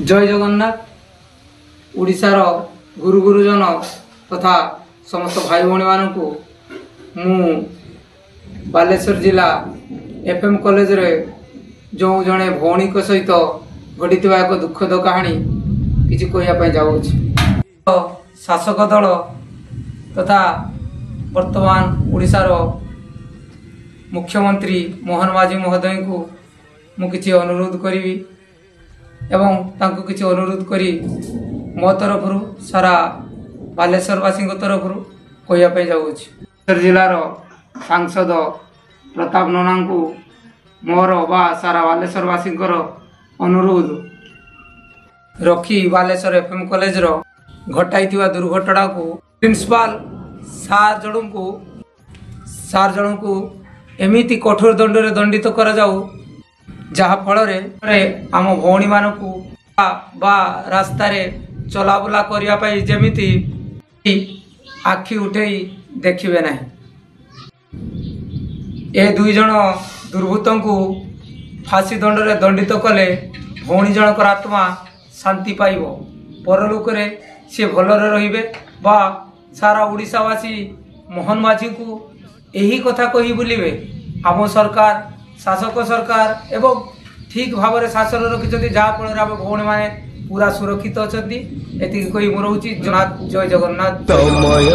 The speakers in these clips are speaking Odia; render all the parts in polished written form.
ଜୟ ଜଗନ୍ନାଥ। ଓଡ଼ିଶାର ଗୁରୁ ଗୁରୁଜନ ତଥା ସମସ୍ତ ଭାଇ ଭଉଣୀମାନଙ୍କୁ, ମୁଁ ବାଲେଶ୍ୱର ଜିଲ୍ଲା ଏଫ୍ ଏମ୍ କଲେଜରେ ଯେଉଁ ଜଣେ ଭଉଣୀଙ୍କ ସହିତ ଘଟିଥିବା ଏକ ଦୁଃଖଦ କାହାଣୀ କିଛି କହିବା ପାଇଁ ଯାଉଅଛି। ଶାସକ ଦଳ ତଥା ବର୍ତ୍ତମାନ ଓଡ଼ିଶାର ମୁଖ୍ୟମନ୍ତ୍ରୀ ମୋହନ ମାଝୀ ମହୋଦୟଙ୍କୁ ମୁଁ କିଛି ଅନୁରୋଧ କରିବି ଏବଂ ତାଙ୍କୁ କିଛି ଅନୁରୋଧ କରି ମୋ ତରଫରୁ, ସାରା ବାଲେଶ୍ୱରବାସୀଙ୍କ ତରଫରୁ କହିବା ପାଇଁ ଯାଉଅଛି। ବାଲେଶ୍ୱର ଜିଲ୍ଲାର ସାଂସଦ ପ୍ରତାପ ନନାଙ୍କୁ ମୋର ବା ସାରା ବାଲେଶ୍ୱରବାସୀଙ୍କର ଅନୁରୋଧ ରଖି ବାଲେଶ୍ୱର ଏଫ୍ ଏମ୍ କଲେଜର ଘଟାଇଥିବା ଦୁର୍ଘଟଣାକୁ ପ୍ରିନ୍ସିପାଲ ସାର୍ ଜଣଙ୍କୁ ଏମିତି କଠୋର ଦଣ୍ଡରେ ଦଣ୍ଡିତ କରାଯାଉ, ଯାହାଫଳରେ ଆମ ଭଉଣୀମାନଙ୍କୁ ବା ରାସ୍ତାରେ ଚଲାବୁଲା କରିବା ପାଇଁ ଯେମିତି ଆଖି ଉଠେଇ ଦେଖିବେ ନାହିଁ। ଏ ଦୁଇ ଜଣ ଦୁର୍ବୃତ୍ତଙ୍କୁ ଫାଶୀ ଦଣ୍ଡରେ ଦଣ୍ଡିତ କଲେ ଭଉଣୀ ଜଣଙ୍କର ଆତ୍ମା ଶାନ୍ତି ପାଇବ, ପରଲୋକରେ ସିଏ ଭଲରେ ରହିବେ ବା ସାରା ଓଡ଼ିଶାବାସୀ ମୋହନ ମାଝୀଙ୍କୁ ଏହି କଥା କହି ବୁଲିବେ, ଆମ ସରକାର, ଶାସକ ସରକାର ଏବଂ ଠିକ୍ ଭାବରେ ଶାସନ ରଖିଛନ୍ତି, ଯାହାଫଳରେ ଆମ ଭଉଣୀମାନେ ପୁରା ସୁରକ୍ଷିତ ଅଛନ୍ତି। ଏତିକି କହି ମୁଁ ରହୁଛି। ଜୟ ଜଗନ୍ନାଥ। ତମୟ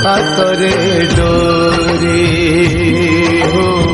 ହାତରେ ଡୋରି ହୋ।